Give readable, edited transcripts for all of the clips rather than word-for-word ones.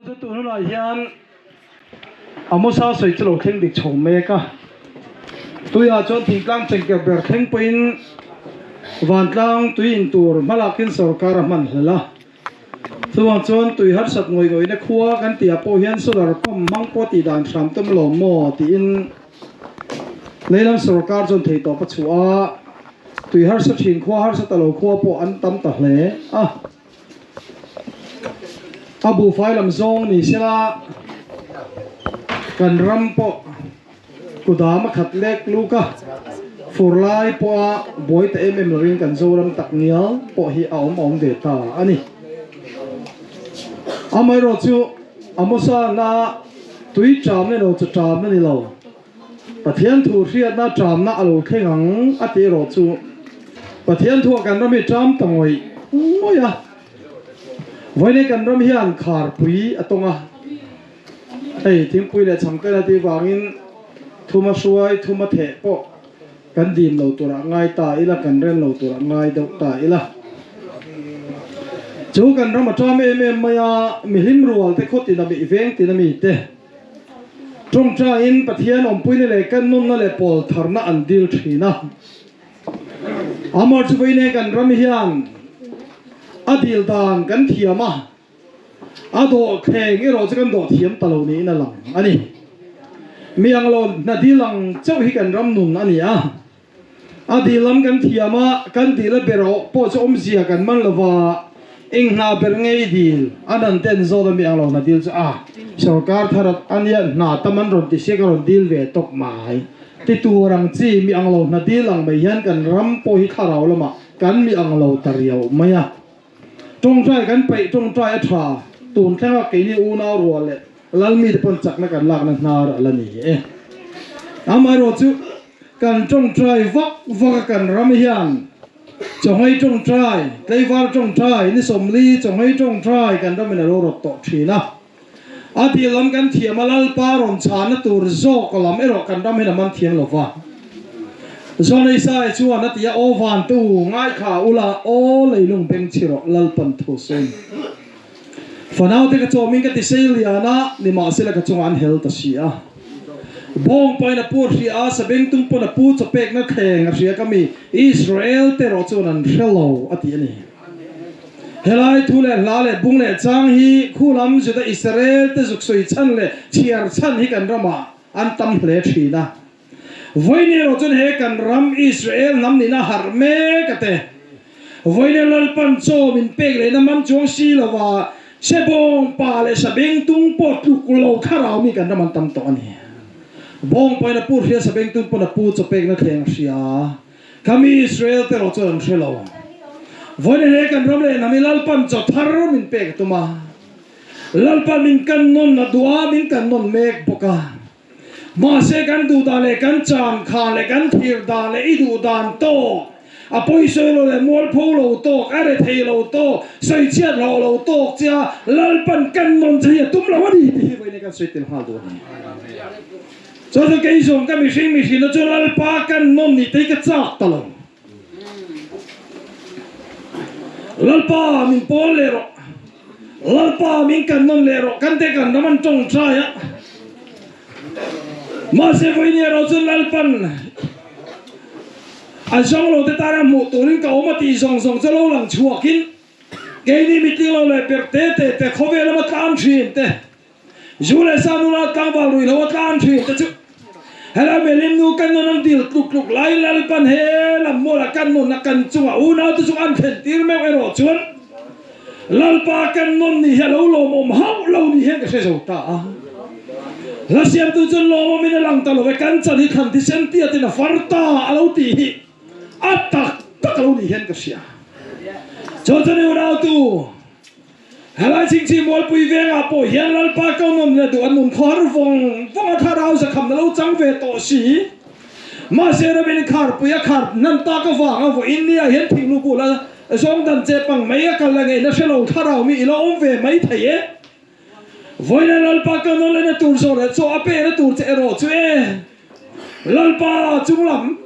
Chu tun hunah hian Amosa sawi chu lo thleng dik chho mek a, tuiah chuan thingtlang chengker ber thleng pawhin vantlang tui in tur hmalakin sorkar a hman hlel a. Chuvang chuan tui harsat ngawih ngawihna khua kan tihah pawh hian solar pump hmang pawh tih dan hram tum lawm maw tiin leilam sorkar chuan theihtawp a chhuah a, tui harsa thin khua harsa ta lo khua pawh an tam ta hle a. A buhfai lam zawng ni sela kan ram pawh kudam a khat lek luk a, fur lai pawha buai ta em em lovin kan Zoram tak ngial pawh hi a awm awm ve ta a ni. Amaherawhchu Amosa na tui ṭamna emaw chu ṭamna ni lo, Pathian thu hriatna ṭamna a lo thleng ang a tih erawh chu Pathian thua kan ram hi ṭam ta ngawih ngawih a. Vawiin kan ram hian kharpui a tawng a, hei thingpui leh chhangkain a tih vangin thuma hruai thuma theh pawh kan dim lo turah ngai ta ila, kan rel lo turah ngai deuh ta ila. Chu kan ram a ṭam em em mai a, mihlim rual te khawtin a mi veng tin a mi te. Tawngtaiin Pathian awmpuina leh kan nunna leh pawl tharna an dil thin a. Amar chu vawiin kan ram hian a dil dan kan thiam a, a dawhthleng erawh chu kan dawh thiam ta lo niin a lang a ni. Mi ang lo hna dil ang chauh hi kan ram nun a ni a. A dil lam kan thiam a, kan dil a ber awh pawh chu awmzia kan man lo va, eng hna ber nge i dil? A nan ten zawt a mi ang lo hna dil chu a, sorkar thar a nia hna tam an rawn ti sia ka rawn dil ve tawp mai. Ti tur ang chi mi ang lo hna dil ang mai hian kan ram pawh hi thlarau lamah kan mi ang lo ta riau mai a. Tawngtai kan peih tawngtai a tha, tun thlenga keini unau rual leh Lalmite pawn chakna kan lakna hnar a la ni e. Amaherawh chu Kan tawngtai vak vak a kan ram hian chawhmei tawngtai, tleivar tawngtai, ni 40 chawhmei tawngtai kan ramin a lo rawt tawh thin a. A dil lam kan thiam a, Lalpa rawn chhahna tur zawk lam erawh kan ram hian a man thiam lo va. Zawnei Sai chuan a ti a, Aw vantu, ngaithla ula, aw leilung beng chhi rawh, Lalpan thu sawi. Fanaute ka chawmin ka ti sei lian a, nimahsela ka chungah an hel ta si a. Bawng pain a pu a hria a, sabengtung pawn a pu chawpekna thleng a hria ka mi Israel te erawh chuan an hre lo a ti a ni. Helai thu leh hla leh bung leh chang hi khu lam Juda Israel te zuk sawi chhan leh chhiar chhan hi kan ramah an tam hle thin a. Vawiin erawh chuan he kan ram Israel hnam nihna harh mek a te. Vawiin Lalpan chaw min pek lehna man chuang si lova Sebawng pa leh Sabengtung pawh tluk lo thlarau mi kan ram an tam tawh a ni. Bawng pahin a pu hria Sabengtung pawn a pu chaw pekna thleng a hria. Khami Israel te erawh chuan an hre lo. Vawiin he kan ram leh hnam hi Lalpan chaw thar min pek a tum a. Lalpan min kan nawn a duh a, min kan nawn mek bawk a. Mahse kan duh dan leh kan chan khan leh kan thir dan leh i duh dan tawk, a pawisawi lo leh mualpho lo tawk, a rethei lo tawk, sawichhiat hlawh lo tawk che a Lalpan kan nawn che hi a tum lo a ni tih hi vawiin kan sawi tel nghal duh a ni. Chuan chuan kei zawng ka mihring mihrinna chu Lalpa kan nawn nih te hi ka chak ta lo. Lalpa min pawl leh rawh, Lalpa min kan nawn leh rawh, kan te kan ram an tawngtai a. Mahse vawiin erawh chu Lalpan a zawng lo te tana hmuh turin ka awm a tih zawng zawng chu lo lang chhuakin keini mitling lo leh perh te te te khawvel lama tlan thin te Zu leh sa nula tlangval rui lo a tlan thin te chu helai Melim nu kan nun an dil tluk tluk lai Lalpan he lam mual a kan nun a kan chunga unau te chu an thlen tir meuh erawh chuan Lalpa kan nun ni hi a lo lawmawm hauh lo ni hian ka hre zo ta a. Hla siamtu chuan lawmawm in a lang ta lo ve kan chan hi thlan thisen tiat in a far ta a lo tih hi a tak tak a lo ni hian ka hria. Chuan chuan unau tu. Helai chingchi Mualpui vengah pawh hian Lalpa ko nawn leh duh an nun khawhar vawng vawng a thlarau zakhamna lo chang ve tawh si. Mahse Rabin kharpui a khar hnan tak avanga vawiin nia hian thinglu bula zawng dan che pang mai a kal la ngeihna hre lo thlarau mi ilo awm ve mai thei e. Vawiina Lalpa ko nawn lehna tur zawh leh chaw a pehna tur che erawh chu e. Lalpa chunglam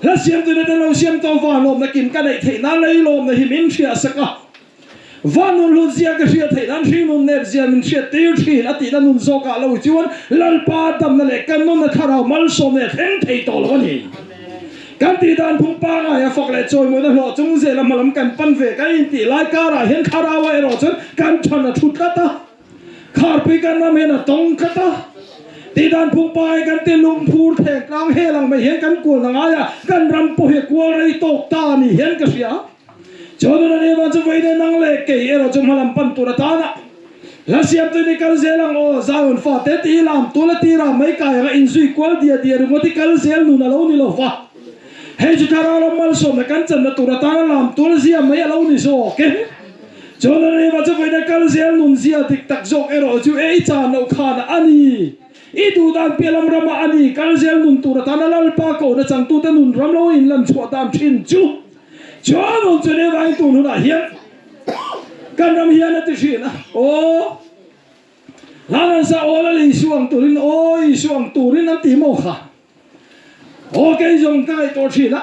hla siamtute ten lo siam tawh vanlawmna kim ka neih theih nan lei lawmna hi min hriahsak a. Van nun hlut zia ka hriat theih nan hringnun nep zia min hriat tir thin a tihna nun zawkah lo chuan Lalpa damna leh kan nunna thlarau malsawm leh thleng thei tawh lo a ni. Kan tih dan phung pangai a fak leh chawimawina hlawh chung zela hmalam kan pan ve kan intih lai karah hian thlarau ah erawh chuan kan than a thu tlat a, kharpui kan ram hian a tawng tlat a. Tih dan phung pangai kan ti lungphur theng tlang hel ang mai hian kan kualna ngai a, kan ram pawh hi a kual rei tawk ta a ni hian ka hria. Chuan a ni vang chu vawiin nang leh kei erawh chu hmalam pan tur atana hla siamtu ni kal zel ang aw, Zion fate tih hi lam tul a tirah mai kai anga inzui kual dia dia ringawt hi kal zel nun a lo ni lo va. Hei chu thlarau lam malsawmna kan channa tur atana lam tul zia mai a lo ni zawk e. Chuan a ni vang chu vawiin kal zel nun zia dik tak zawk erawh chu e i chan loh khan a ni. I duh dan piah lam ramah a ni kal zel nun tur atana Lalpa kohna changtute nun ram lo inlan chhuah dan thin chu. Chuan awm chu ne vangin tun hunah hian kan ram hian a ti thin a, aw hlan an sa aw lal Isu ang turin aw Isu ang turin an ti maw kha aw kei zawng ka ngaihtuah thin a,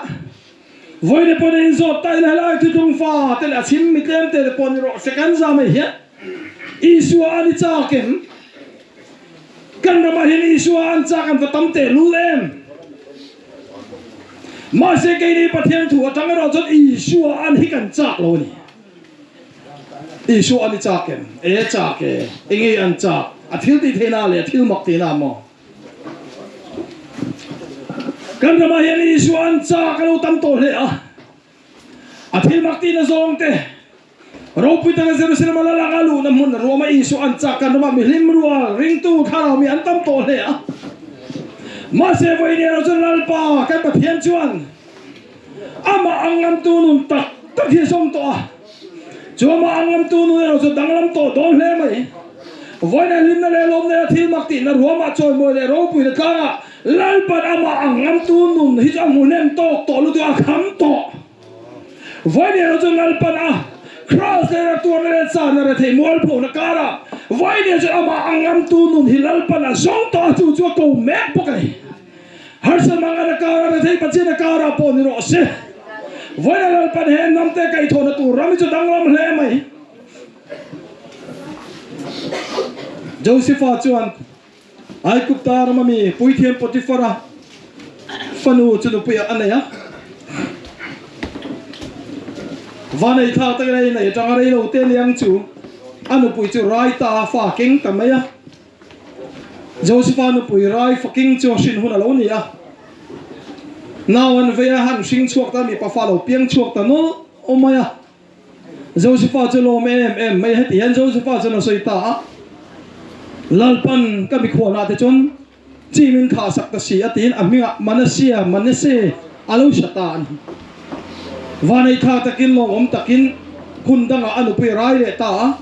vawiin pawh in zawt ta ila helai thutlung fa te leh a chhim mi tlem te te pawh ni rawh se kan za mai hian Isua a ni chak em? Kan ramah hian Isua an chak an va tam tehlul em? Mahse keini Pathian thu atang erawh chuan Isua an hi kan chak lo a ni. Isua an i chak em? E chak e. Enge an chak? A thil tih theihna leh a thil mak tihna maw? Kan ramah hian Isua an chak a lo tam tawh hle a. A thil mak tihna zawng te, ropui taka Jerusalem a la lak a luhna hmun ruama Isua an chak kan ramah mihlim rual ringtu thlarau mi an tam tawh hle a. Mahse vawiin erawh chuan Lalpa kan Pathian chuan amah ang ngamtu nun tak tak hi a zawng tawh a. Chu amah ang ngamtu nun erawh chu danglam tawh dawn hle mai. Vawiin a hlimna leh lawmna leh thil mak tihna ruamah chawimawi leh ropuina tlangah Lalpan amah ang ngamtu nun hi chu a hmu hnem tawk tawh lutuk a kham tawh. Vawiin erawh chu Lalpan a Kraws leh ratuarna leh chana rethei mualphona karah vawiin erawh chuan amah ang ngamtu nun hi Lalpan a zawng tawh a, chu chu a ko mek bawk a ni. Harsat mangana karah rethei Pathiana karah pawh ni rawh se. Vawiin a Lalpan he hnamte kaihthawhna tur ram hi chu danglam hle mai. Josepha chuan Aigupta rama mi puithiam Potifara fanu chu nupuiah a nei a. Vanei thlak takin a inei atanga rei lo te liang chu a nupui chu rai ta fa keng ta mai a. Josepha nupui rai fa keng chu a hrin hun a lo ni a. Nau an vei a, han hring chhuak ta mipa fa lo piang chhuak ta nawlh awm mai a. Josepha chu lawm em em mai heti hian Josepha chuan a sawi ta a, Lalpan ka mikhualah te chuan chi min thah sak ta si a tiin a hmingah Manasia, Manase, a lo hria ta a ni. Vanei tha takin lawmawm takin hun dangah a nupui a rai leh ta a,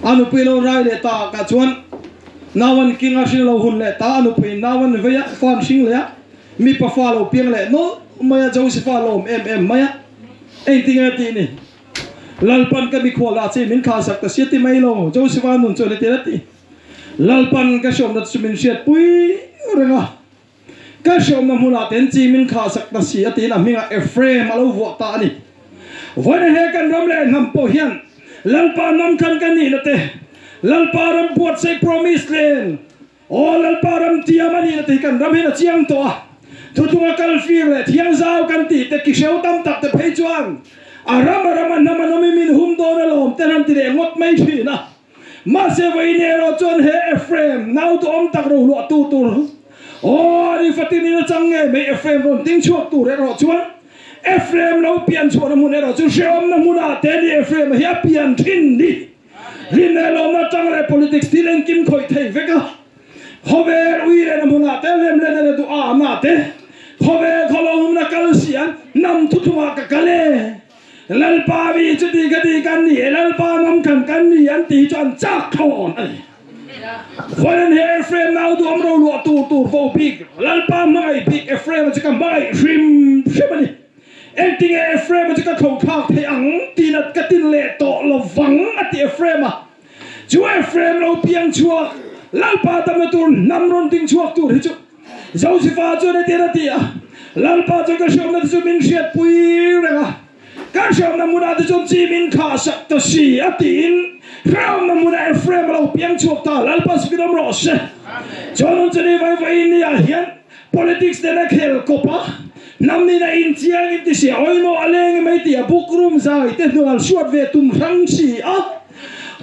a nupui lo rai leh ta ah chuan nau an king a hring lo hun leh ta, a nupuiin nau an vei a, fa an hring leh a, Mipa fa lo piang leh nawlh mai a, Josepha lawm em em mai a, engtinge tih ni? Lalpan ka mikhual ah che min thlah sak ta sia ti mai lo, Josepha nun chuan heti a ti. Lalpan ka hriawmna chu min hriatpui reng a, ka hriawmna hmunah ten chi min thlah sak ta si a tiin a hmingah Ephraim a lo vuah ta a ni. Vawiin he kan ram leh hnam pawh hian Lalpa hnam thlan kan nihna te, Lalpa ram buatsaih promise len, Aw Lalpa ram tiam a nihna tih kan ram hian a chiang tawh a, thutlunga kal fir leh thiang zau kan tih te kihreu tam tak te phei chuan a ram a ram a hnam a nawm min hum dawn alawm te han ti leh ngawt mai thin a. Mahse vawiin erawh chuan he Ephraim nau duhawm tak rohluah tu tur aw a ni fatin in a chang ngei mai Ephraim rawn ting chhuak tur erawh chuan Ephraim lo pian chhuahna hmun erawh chu hrehawmna hmunah te ni Ephraim-a hi a pian thin ni. Rinne lawmna atang leh politics thil engkim khawih thei vek a, khawvel ui lehna hmunah te, lem lehna leh duh ahna te, khawvel khawlawmna kal si an hnam thuthlungah ka kal e, Lalpa mi chuti ka ti kan ni e, Lalpa hnam khan kan ni an ti hi chu an chak thawn a ni. Vawiin he Ephraim nau duham ro luah tur tur vo bik Lalpa hmangaih bik Ephraim-a chu ka hmangaih hrim hrim a ni. Engtinge Ephraim-a chu ka tho thlak thei ang tiin a ka tin leh tawh lo vang a ti Ephraim-a. Chu Ephraim lo piang chhuak Lalpa damna tur hnam rawn ding chhuak tur hi chu Josepha chuan hetiang a ti a, Lalpa chuan ka hriatna te chu min hriatpui reng a. Kan hreawmna hmunah te chuan chi min thlah sak ta si a tiin hreawmna hmunah Ephraim a lo piang chhuak ta, Lalpa sikin awm rawh se. Chuan hun chani vai vawiin ni ah hian politics nena khel kawp a, hnam nina inchiang in ti si a, awimaw a leng i mai tih a bookroom zai te hnual hruat ve tum hrang si a,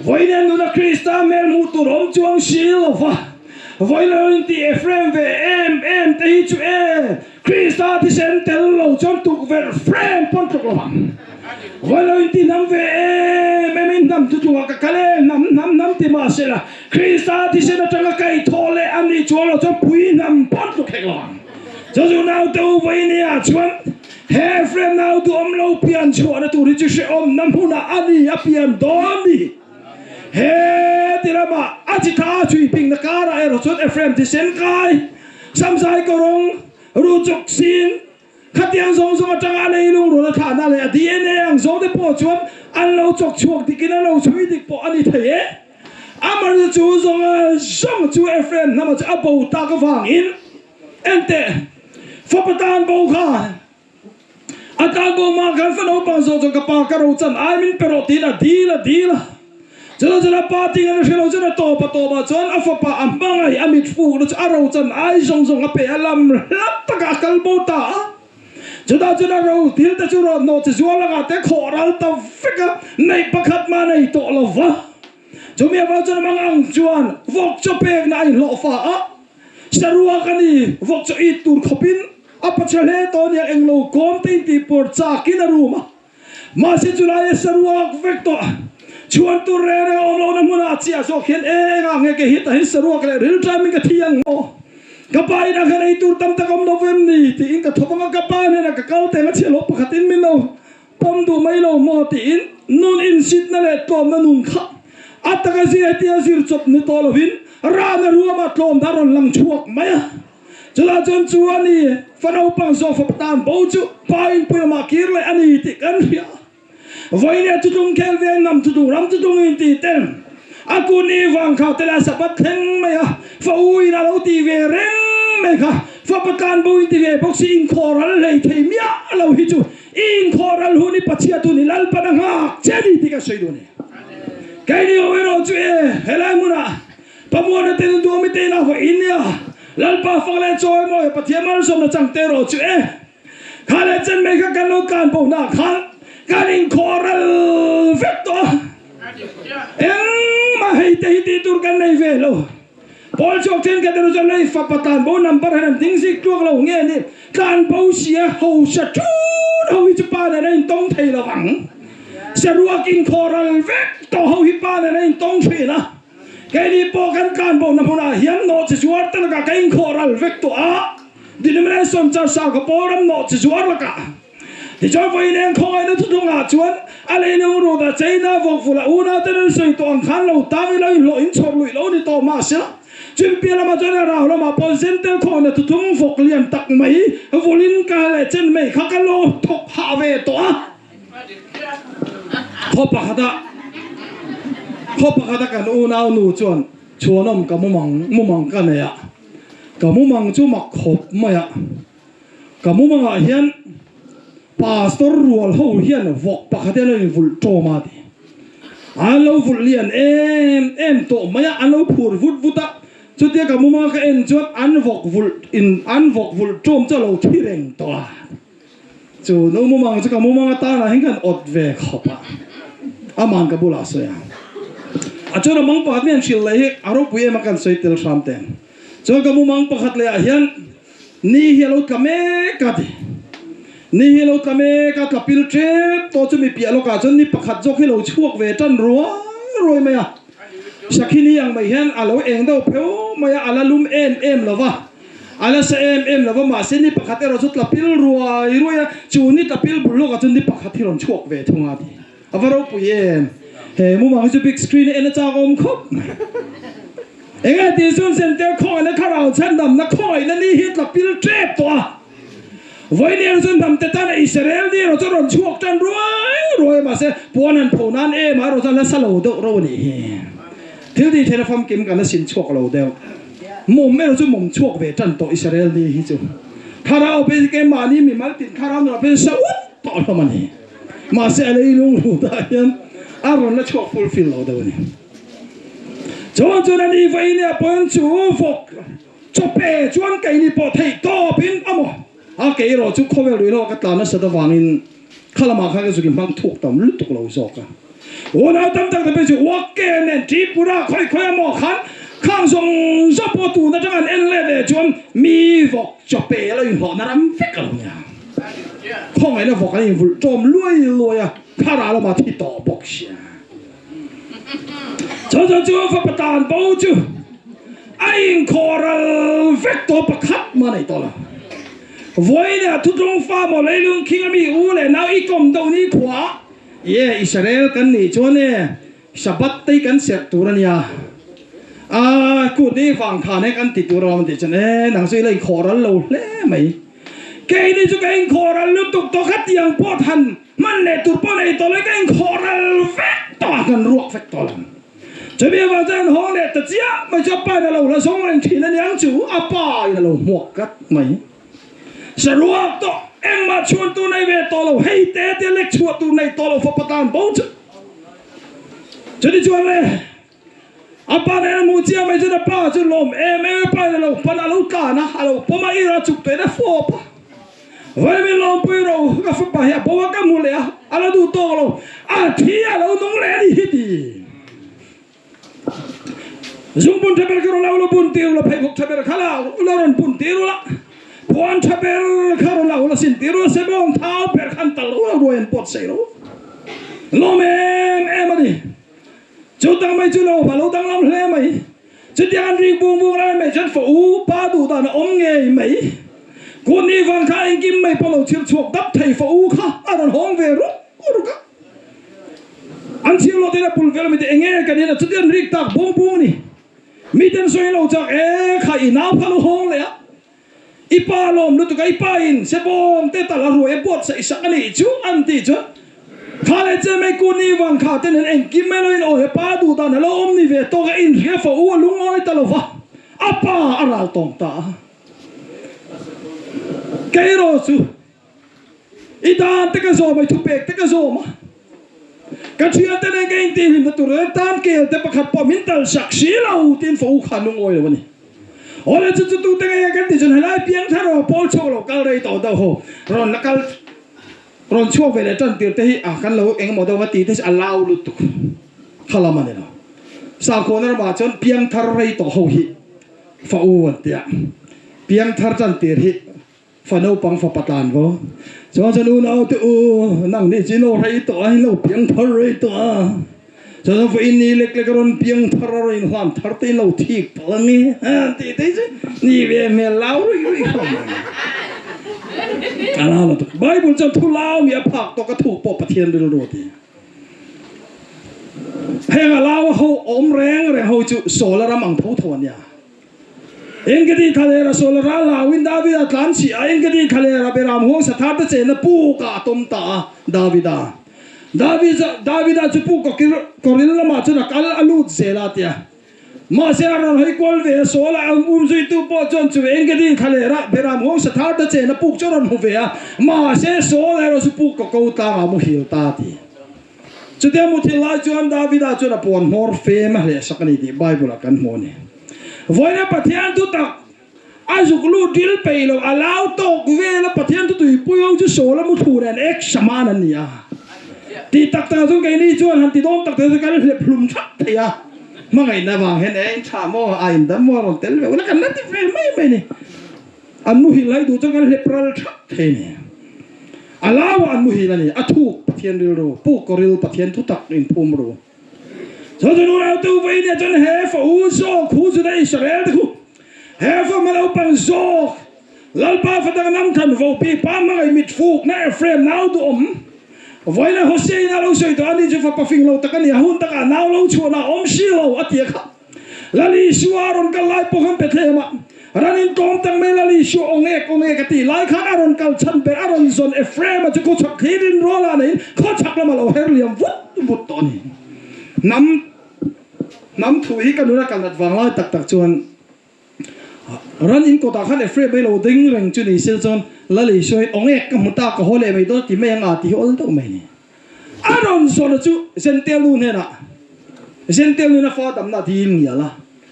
vawiin nuna Krista hmel hmuh tur awm chuang si lo va, vawiin lo inti Ephraim ve em em te hi chu e, Krista thisen tel lo chuan tukverh frame pawn tluk lo ang. Vawi lo inti hnam ve em em in hnam thutlungah ka kal e, hnam hnam hnam ti mah sela Krista thisen atanga kaihthawh leh a nih chuan lo chuan pui hnam pawn tluk hek lo ang. Chu chu naute u vawi nia chuan he frame nau duhawm lo pian chhuahna tur hi chu hrehawmna hmunah a ni a pian dawn ni. He ti lamah a chi tha chhui pingna karah erawh chuan Ephraim thisen kai Samzai kawrawng, ruchuk sin, khatiang zawng zawng atanga a leilung rawn a thlahna leh a DNA ang zawng te pawh chuan an lo chawk chhuak dikin an lo chhui dik pawh a ni thei e. Amaherawhchu chu zawng zawng chu Ephraim hnama chu a bo tak avangin enteh fapa tan bo kha a tan bo mah khan fa naupang zawh chuan ka pa ka ro chan ai min pe rawh tiin a dil a dil a. Chula chula pa ting an hre lo chuan a tawp a tawp ah chuan a fapa a hmangaih a mit fukna chu a ro chan ai zawng zawng a pe a lam hlat takah a kal bo ta a. Chutah chuan a ro thil te chu rawh hnawh che zual angah te khawh ral ta vek a, neih pakhat mah nei tawh lo va. Chumi avang chuan a mang ang chuan vawk chaw pekna a inhlawh fa a, saruak a ni vawk chaw it tur khawpin a pachhe hle tawh ania englo kawm te intih pawr chakin a rum a. Mahse chulai a saruak vek tawh chhuan tur reng reng a awm lohna hmunah a chiah zawk hian engah nge ke hi tahin saruak leh rilṭam in ka thi ang maw? Ka pa inah khan ei tur tam tak awm lo vem ni? tiin ka thawp ang a, ka pa hnenah ka kal teng a chhiah loh pakhatin min lo pawm duh mai lo maw? tiin nun insitna leh tlawmna nun kha a taka zir hetia zir chawp ni tawh lovin rana ruamah tlawmna a rawn lang chhuak mai a. Chulai chuan chu a ni, fa naupang zawk fapa tan bo chu pa inpui lamah kir leh a ni tih kan hria. Vawinia thutlung khel ve ngam thutlung ram thutlung in tih ten a kun i vang kha te leh Sabbath thleng mai a fa u in a lo tih ve reng mai kha fapa tan bo in ti ve bawk si inkhawhral hlei thei miah lo hi chu i inkhawhral hun i Pathian tu ni Lalpan a nghak che a ni tih ka sawi duh a ni. Keini ho erawh chu e helai hmunah Pamuana te nu duhawmi te inah vawiin nia Lalpa fak leh chawi mawi Pathian malsawmna chang te erawh chu e kha leh chen mai kha kan lo tlan bo hna khan kan inkhawh ral vek tawh a, engmah hei te hi tih tur kan nei ve lo. Pawl chhuak thenkhat erawh chuan lei fapa tlan bo number hian an ding zik tluak lo nge ni tlan bo sia hausa thun ho hi chu pa nen a intawng thei lo ang. Saruak inkhawh ral vek tawh ho hi pa nen a intawng thin a. Keini pawh kan tlan bohna hmunah hian nawh chi zuar te lakah ka inkhawh ral vek tawh a, denomination church ah ka pawl ram nawh chi zuar lakah. Tichuan vawiin eng khawngaihna thuthlungah chuan a leilung rut a cheina vawkvula unau ten an sawi tawh ang khan lo tang ila inhlawh inchhawr luih lo ni tawh mahse chimpiah lamah chuan a rau lamah pawh zentel khawngaihna thuthlung vawk lian tak mai vulin ka leh chen mai kha ka lo thawk hah ve tawh a. Khaw pakhatah khaw pakhata kan unau nu chuan chhuanawm ka mumang mumang ka nei a, ka mumang chu mak khawp mai a, ka mumangah hian pastor rual ho hian vawk pakhat hian a in vulh tawm a ti. An lo vulh lian em em tawh mai a, an lo phur vut vut a, chutia ka mumanga ka en chuan an vawk vulh in an vawk vulh tawm chu a lo thi reng tawh a. Chu nu mumang chu ka mumang atana hian kan awt ve khawp a, aman ka bulah a sawi a. A chuan a mang pakhat mi an hrilh leh hi a ropui em a kan sawi tel hram teng. Chuan ka mumang pakhat leh ah hian ni hi a lo tla mek a ti. Ni hi a lo tla mek a, tla pil tep tawh chu mi piah lawkah chuan ni pakhat zawk hi lo chhuak ve tan ruai ruai mai a. Sakhi ni ang mai hian a lo eng deuh pheuh mai a, a la lum em em lo va. A la sa em em lo va, mahse ni pakhat erawh chu tla pil ruai ruai a, chu ni tla pil bul lawkah chuan ni pakhat hi rawn chhuak ve thung a ti. A va ropui em! He mumang hi chu big screen a en a chak awm khawp mai. Enge tih chuan center khawngaihna thlarau chhandamna khawngaihna ni hi tla pil tep tawh a. Vawiin erawh chuan hnamte tana Israel ni erawh chuan rawn chhuak tan ruai ruai a, mahse puan han pho nan em ah erawh chuan la sa lo deuh reuh a nih hi. Thil tih theihna famkim kan la sin chhuak lo deuh. Mawm erawh chu mawm chhuak ve tan tawh Israel ni hi chu. Thlarau phei chu keimahni mimal tin thlarau nunah phei chu sa ut tawh hlawm a ni. Mahse a leilung rutah hian a rawn la chhuak fulfill lo deuh a ni. Chuan chuan ani vawiin pawhin chu vawk chawpe chuan keini pawh theih tawpin a maw? A kei erawh chu khawvel ruihhlo ka tlan nasat avangin kha lamah khan ka zuk inhmang thuk tam lutuk lo zawk a. Unau tam tak te phei chu Wake nen Tripura khawi khawi a maw khan khang zawng zawng pawh tun atanga an en let leh chuan mi vawk chawpe lo inhlawhna ram vek a lo nia. Khawngaihna vawk an invulh tawm luai luai a, thlarau lamah thi tawh bawk sia. Chuan chuan chu fapa tan bo chu a inkhawhral vek tawh pakhat mah nei tawh lo. Vawiinah thutlung fa maw leilung khing a mi u leh nau i kawm deuh ni khuaah Ye Israel kan nih chuan e Shabbat te hi kan serh tur a nia. A kut ni vang khan he kan ti tur a awm tih chuan e nang chu i la inkhawhral lo hle mai. Keini chu ka inkhawhral lutuk tawh khatiang pawh than Hman leh tur pawh nei tawh lo i ka inkhawh ral vek tawh a, kan ruak vek tawh lo. Chumi avang chuan an hawng leh ta chiah mai chu a pa in a lo la zawng reng thin a niang chu a pa in a lo hmuak tlat mai. Saruak tawh engmah chhuan tur nei ve tawh lo, hei te te lek chhuah tur nei tawh lo fapa tan bo chu. Chutichuan le a pa nen a hmuh chiah mai chuan a pa chu lawm em em a pa in a lo pan a lo tlan a, a lo pawm a ir a chuk tuin a fawp a. Vawiin lawmpui ro ka fapa hi a bo a ka hmu leh a, a lo duh tawk lo, a thi a lo nung leh a ni hi ti. Zungbun tha ber kha rawn au la bun tir ula, pheikhawk tha ber kha la la rawn bun tir ula, puan tha ber kha rawn au la sin tir ula, sebawng thau ber khan tal ula ruai an pawt sei lo. Lawm em em a ni. Chu dang mai chu lo va lo danglam hle mai. Chutiang an rik bung bung lai mai chuan fa u pa duh dan a awm ngei mai. Kut ni vang kha engkim mai pawh lo chhir chhuak dap thei fa u kha a rawn hawng ve ruk ruk a. An chhir lo ten a pul vel mite enge kan in a chutiang an rik tak bung bung a ni. Miten sawi lo chak e kha i nau kha lo hawng leh a. I pa lawm lutuk a, i pa in sebawm te tal a ruai a buatsaih sak a nih chu an tih chuan kha leh che mai ku ni vang kha te nen engkim mai lo in aw he pa duh dan a lo awm ni ve tawk a inhria fo u a lungawi ta lo va, a pa a ral tawng ta a. Kei erawh chu i dan te ka zawm a, i thupek te ka zawm a, ka thian te nen ka intihhlimna tur nen tan kel te pakhat pawh min tal sak si lo tiin fo u kha lungawi lo a ni. Awle chu chu tute nge kan tih chuan helai piang thar aw pawl chhuak lo kal rei tawh deuh ho rawn la kal rawn chhuak ve leh tan tir te hi a kan lo engemaw deuh a ti te chu a lau lutuk kha lam a ni lo. Sakhuana ramah chuan piang thar rei tawh ho hi fa u an tia piang thar tan tir hi Fa naupang fapa tlan vo. Chuan chuan unau te u, nang nih chu ilo rei tawh a, ilo piang thar rei tawh a. Chuan chuan vawiin ni lek lek a rawn piang thar a, rawn inhlan thar te ilo thik palh ang i, an tih te chu ni ve hmel lau ruih ruih khawp mai. A lau lo tuk. Bible chuan thu lau mi a phak tawk a thuk pawh Pathian rilru a ti. Heng a lau a ho awm reng reng ho chu Saul a ram ang tho tho a nia. Engedi thlalera Saul ral hlauin Davida tlan chih a, Engedi thlalera Beram huang sathar te chenna puk ah a tawm ta a, Davida. Davida chu puk kawril lamah chuan a kal a lut zel a tia. Mahse a rawn hawi kual ve a, Saul a um zuitu pawh chuan chu Engedi thlalera Beram huang sathar te chenna puk chu a rawn hmu ve a, mahse Saul erawh chu puk kaw ko tlangah a muhil ta a ti. Chutia muthil lai chuan Davida chuan a puan hmawr fem a hlehsak a ni tih Bible ah kan hmu a ni. Vawiina Pathian thutak a zuk lut dil peih lo, a lau tawk vel a Pathian thutuipui ho chu Saul a muthlu nen ek saman an ni a. Tih tak takah chuan keini chuan han ti dawn tak tak chu kan hlep hlum thak thei a. Hmangaihna vang hian e in tha maw, a in dam maw a rawn tel ve ula kan la ti ve mai mai a ni. An muhil lai duh chuan kan hlep ral thak thei a ni. A lauah an muhil a ni. A thuk Pathian rilru, puk ril Pathian thutak inphum ru. Chuan chuan unau te u vawiin ah chuan he fa u zawk hu Juda Israel te khu he fa hma naupang zawk Lalpa fa dang nam than vo pi pa hmangaih mit fuk na Ephraim nau duhawm vawiin ah Hosea in a lo sawi tawh a ni chu fapa fing lo tak a ni a hun takah nau lo chhuahna a awm si lo a ti a kha. Lal Isua a rawn kal lai pawh khan Bethlehem ah ran in tlawm tak mai Lal Isua aw ngek aw ngek a tih lai khan a rawn kal chhan ber a rawn zawn Ephraim a chu khawchhak thlir in rual ah neiin khawchhak lam a lo her liam vut vut tawh a ni. Hnam hnam thu hi ka nuna kal nat vang lai tak tak chuan ran in kawtah khan Ephraim a lo ding reng chu ni se chuan Lal Isua hi aw ngek ka hmu ta ka haw leh mai dawn ti mai ang a ti hi awl deuh mai a ni. A rawn zawhna chu Jentail nu hnenah, Jentail nuin a fa damna a dil ngial a,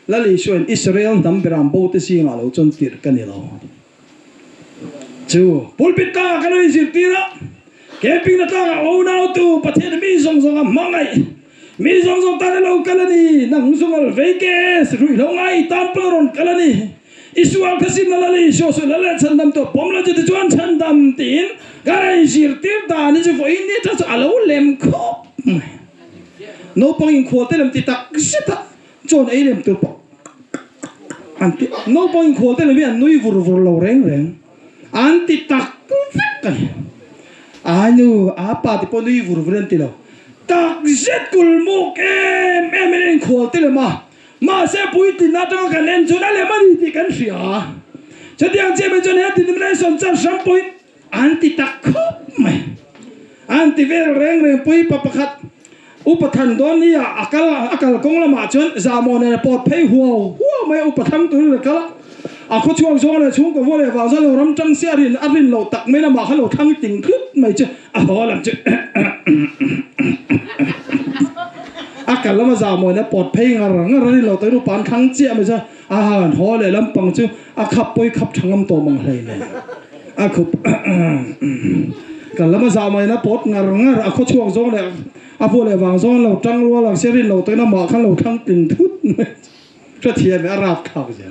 Lal Isuain Israel hnam beram bo te zingah lo chuan tirh ka ni lo. Chu pulpit tlangah ka lo inzirtir a, camping na tlangah unautu Pathian mi zawng zawng a hmangaih, mi zawng zawng tan a lo kal a ni, nang zungal vei kes ruihhlo ngai tan pawh a rawn kal a ni, i sual kha sim na Lal Isua sual lal leh chhandam tu a pawm lo chu tichuan chhandam tiin ka rawn inzirtir dan hi chu vawiin ni atang chu a lo lem khawp mai. Naupang inkhual te lem ti tak zet a Chawn ei lem tur pawh an ti naupang inkhual te lem hi an nui vur vur lo reng reng an ti tak vek a ni. A nu a pa te pawh nui vur vur an ti lo tak zet kulmuk em em in a inkhual te lem a mahse puitlin atanga kan en chuan a lem a ni tih kan hria a chutiang chiah mai chuan he denomination chuan hram pawhin an ti tak khawp mai an ti vel reng reng pui pa pakhat Upa than dawn ni a a kal a kal kawng lamah chuan zahmawh nen a pawt phei huau huau mai a, upa thlang turin a kal a, a khaw chhuak zawng leh chhungkaw vuah leh vang chuan lo ram tang sia rin a rin loh tak mai lamah kha lo thlang ting tlut mai chu a haw lam chu a kal lama zahmawh nen a pawt phei ngar ngar a rin loh tak in upa an thlang chiah mai chuan a han haw leh lampang chu a khap pawi khap tha ngam tawh mang hlei nen a khup kal lama zahmawh nen a pawt ngar ngar a khaw chhuak zawng leh A vuah leh vang zawng lo tang rual ang sia rin lo takin amah khan lo thlang tling thut mai hrethiam e a rap thlak zel.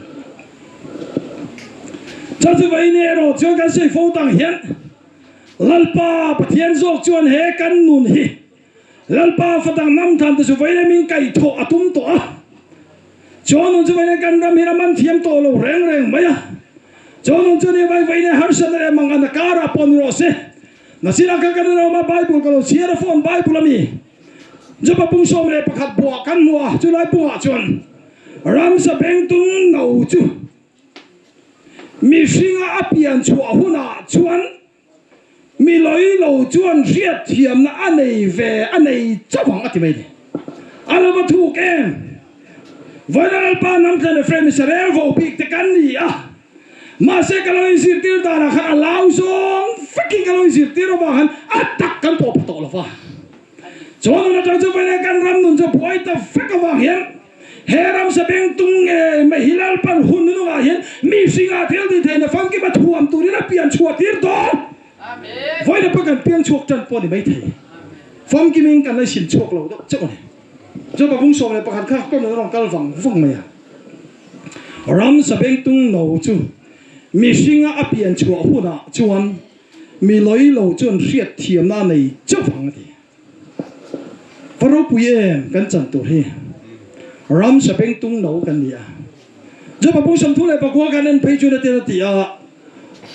Chuan chu vawiin erawh chuan kan sawi fo tang hian Lalpa Pathian zawk chuan he kan nun hi Lalpa fatang hnam than te chu vawiin em in kaihthawh a tum tawh a. Chuan nun chu vawiin kan ram hian a man thiam tawh lo reng reng mai a. Chuan nun chu ni vai vawiin harsatna leh mangan a karah pawh ni rawh se. Nasira kha kan inawm a, Bible ka lo chhiar a, phone Bible a mi. Joba pung 11 buah kan hmu a, chulai pungah chuan ramsa bengtung no chu mihringa a pian chhuah hunah chuan mi lawi lo chuan hriatthiamna a nei ve a nei chauh ang a ti mai ni. A lo va thuk em? Vawiin Lalpa Hnamthlan Ephraim Israel vo bik te kan ni a. Mahse ka lo inzirtir danah khan a lau zawng vekin ka lo inzirtir avang khan a tak kan pawh pha tawh lo va. Chuan nun atang chu vawiin kan ram nun chu buai ta vek avang hian he ramsa bengtung nge mai hi Lalpan hun nunungah hian mi hringah thil ti theihna famkim a thuam turin a pian chhuah tir dawn. Vawiin pawh kan piang chhuak tan pawh a ni maithei. Famkimin kan la sim chhuak lo deuh chauh a ni. Chuan pabung 11 kha ka nun a rawn kal vang vang mai a. Ramsa bengtung no chu mihringa a pian chhuah hunah chuan mi lawi lo chuan hriat thiamna a nei chauh vang a ti. Va ropui em kan chan tur hi ramsa bengtung no kan ni a. Chu pabung 39 kan en phei chuan a tel a ti a,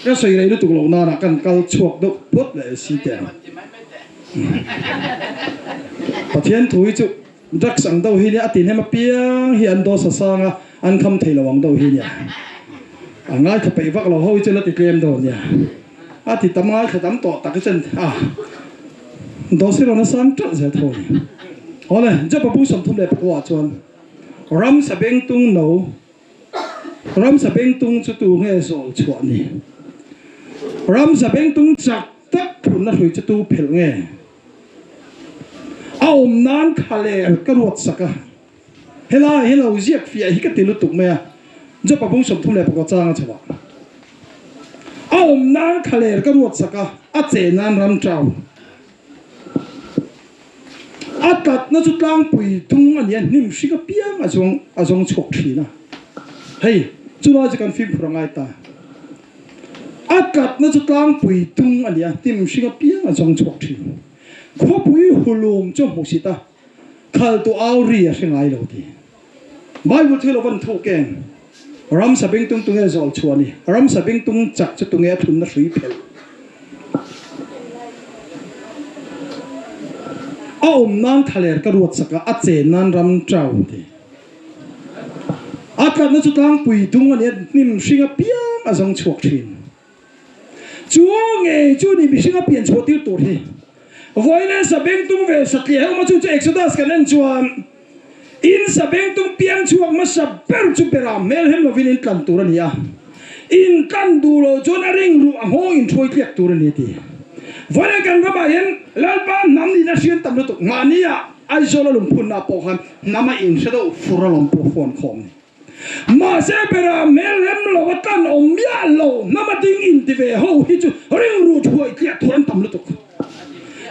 ka sawi rei lutuk loh nanah kan kal chhuak deuh phawt leh si teh ang. Pathian thu hi chu Drugs ang deuh hi nia, a ti hnem apiang hi an dose a sang a, an kham thei lo ang deuh hi nia. A ngaithla peih vak lo ho hi chuan a ti tlem deuh nia. A ti tam ngaithla tam tawh tak hi chuan a dose hi rawn a sang ṭalh zel tho a ni. Awle, Job-a bung 34 ah chuan ramsa bengtung no, ramsa bengtung chu tu nge zawl chhuah ni? Ramsa bengtung chak tak thlunna hrui chu tu phelh nge? A awm nan kha leh ka ruat sak a, helai hi lo ziak fiah hi ka ti lutuk mai a, Jopa bung 36 chang a chho ah. A awm nan kha leh ka ruat sak a, a che nan ram chau. A tlatna chu tlangpui dung a ni a, hnim hring apiang a zawng a zawng chhuak thin a. Hei, chulai chu kan fimkhur a ngai ta. A tlatna chu tlangpui tung a ni a, hnim hring apiang a zawng chhuak thin. Khawpui hulum chu a hmuhsit a, khal tu au ri a hre ngai lo ti. Bible thil a van thuk em? Ramsa bengtung tunge zawl chhuah ni? Ramsa bengtung chak chu tunge a thlunna hrui phelh? A awm nan thaler ka ruat sak a, a chen nan ram chau ti. A tlatna chu tlangpui dung a ni a, hnim hring apiang a zawng chhuak thin. Chu ngei chu ni mihring a pian chhuah tir tur hi. Vawiin sa bengtung ve satliah heuh ma chu chu Exodus kan en chuan in sa bengtung piang chhuak hmasa ber chu bera hmel hem lovin in tlan tur a ni a, in tlan duh loh chuan a ring ruh a nghawng in hruai tliak tur a ni a ti. Vawiin kan ramah hian Lalpa hnam nihna hrian tam lutuk mahnia Aizawl a lungphunna pawh khan hnam a inhre deuh fur alawm pawh fawn khawm ni. Mahse bera hmel rem lo a tan awm miah lo hnam a ding inti ve ho hi chu ringru thuai tliah tur an tam lutuk.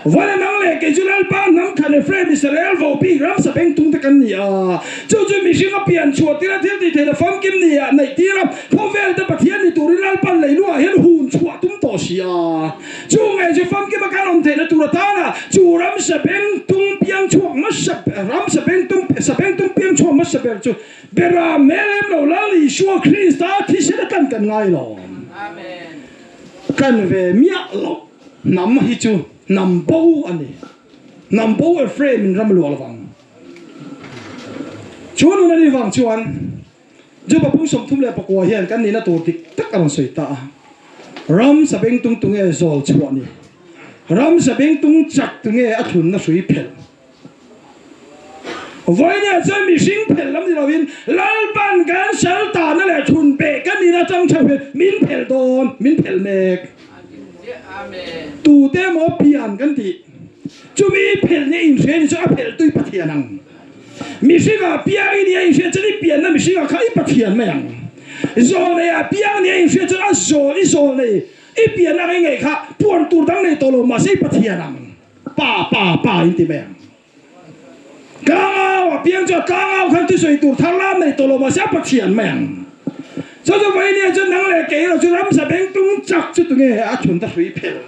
Vawina nang leh kei chu Lalpa hnam thlan Ephraim Israel vo bik ram sabeng tung te kan ni a, chu chu mihring a pian chhuah tir a thil tih theihna famkim ni ah neih tir a, khawvel te Pathian ni turin Lalpan leiluah hian hun chhuah tum tawh si a. Chu ngei chu famkima kan awm theihna tur atana chu ram sabeng tung piang chhuak hmasa ram sabeng tung sabeng tung piang chhuak hmasa ber chu bera hmel em lo Lal Isua Krista thisen atan kan ngai lo. Kan ve miah loh hnam hi chu hnam bo a ni. Hnam bo Ephraim in ram luah lovang. Chu nun a nih vang chuan Juba pung 39 hian kan nihna tur dik tak a rawn sawi ta a. Ram sabeng tung tunge zawl chhuah ni? Ram sabeng tung chak tunge a thlunna hrui phelh? Vawinia chuan mihring phelh lam ni lovin Lalpan kan sal tahna leh thun peh kan nihna atang theuh hian min phelh dawn, min phelh mek. Tute emaw pian kan tih chumi phelh nia inhria ni chu a phelh tui Pathian ang. Mihringah piang i nia inhria chuan i pianna mihringah kha i Pathian mai ang. Zawlneiah piang nia inhria chuan a zawl i zawlnei i pianna ang i ngaih kha puan tur dang nei tawh lo mahse i Pathian ang. Pa pa pa in ti mai ang. Tlangau a piang chuan tlangau khan thusawi tur thar lam nei tawh lo mahse a Pathian mai ang. Chu chu vawinia chuan nang leh kei erawh chu ramsa beng tung chak chu tunge a thun ta hrui phel.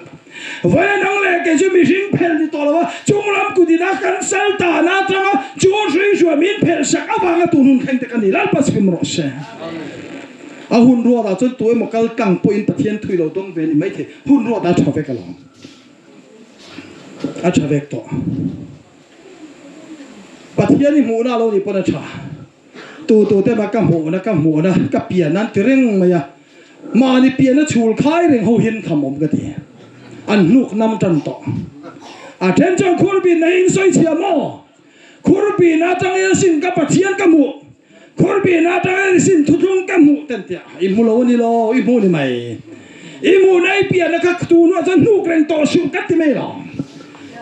Vawinia nang leh kei chu mihring phel ni tawh lo a, chung lam kut ina kan sal tahna atanga chu hrui hruai min phel sak avanga tun hun thleng te ka ni. Lalpa chhim rawh se. A hun ruatah chuan tu emaw kal tlang pawhin Pathian thui lo dawng ve ni maithei. Hun ruatah a tha vek alawm. A tha vek tawh. Pathian i hmuhna lo nih pawn a tha. Tu tu te mah ka hmuhna ka hmuhna ka pian an ti reng mai a. Mahni pianna chhul khai reng ho hian tham awm ka ti. An hnuk nam tan tawh. A then chuan Khurbin na hi in sawi chhia maw? Khurbin atangin sin ka Pathian ka hmuh. Khurbin atangin sin thuthlung ka hmuh ten tia i hmu lo a ni lo, i hmu ni mai. I hmuhna i pianna kha tu hnuah chuan hnuk reng tawh suh ka ti mai lo.